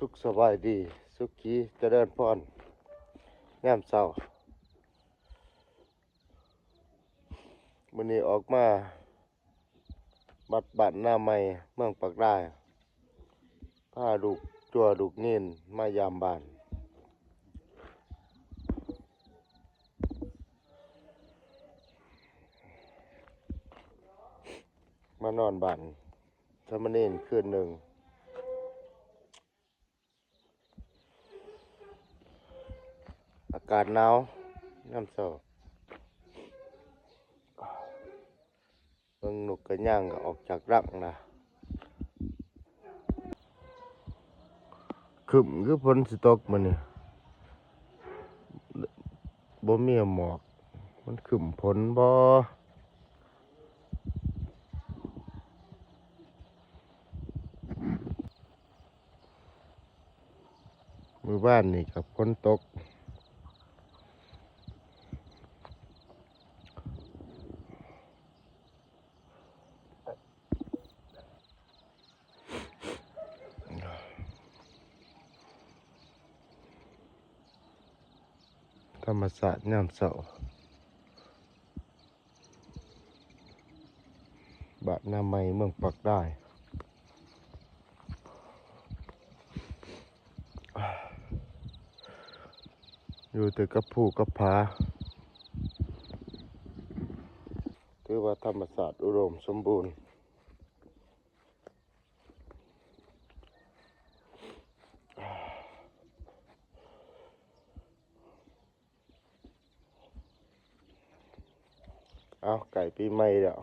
ສຸກສະບາຍດີ ສຸຂີຈະເລີນພອນ ຍາມເຊົ້າ. ມື້ນີ້ອອກມາວັດບ້ານນາໃໝ່ ເມືອງປາກດາຍ ພາລູກຈົວລູກເນນມາຢາມບ້ານ. ມານອນບ້ານສາມະເນນຄືນໜຶ່ງ. ອາກາດໜາວຍາມເຊົ້າ. ເບິ່ງນົກກະຍາງກໍອອກຈາກລັງລະ. ຄຶ້ມຄືຝົນຊິຕົກມື້ນີ້ ບໍ່ມີໝອກ ມັນຄຶ້ມຝົນບໍ? ມື້ວານນີ້ກໍຝົນຕົກ. ທຳມະຊາດຍາມເຊົ້າ ບ້ານນາໃໝ່ ເມືອງປາກດາຍ. ຢູ່ແຕ່ກັບພູກັບຜາ ຖືວ່າທຳມະຊາດອຸດົມສົມບູນ. ເອົາ ໃກ້ປີໃໝ່ແລ້ວ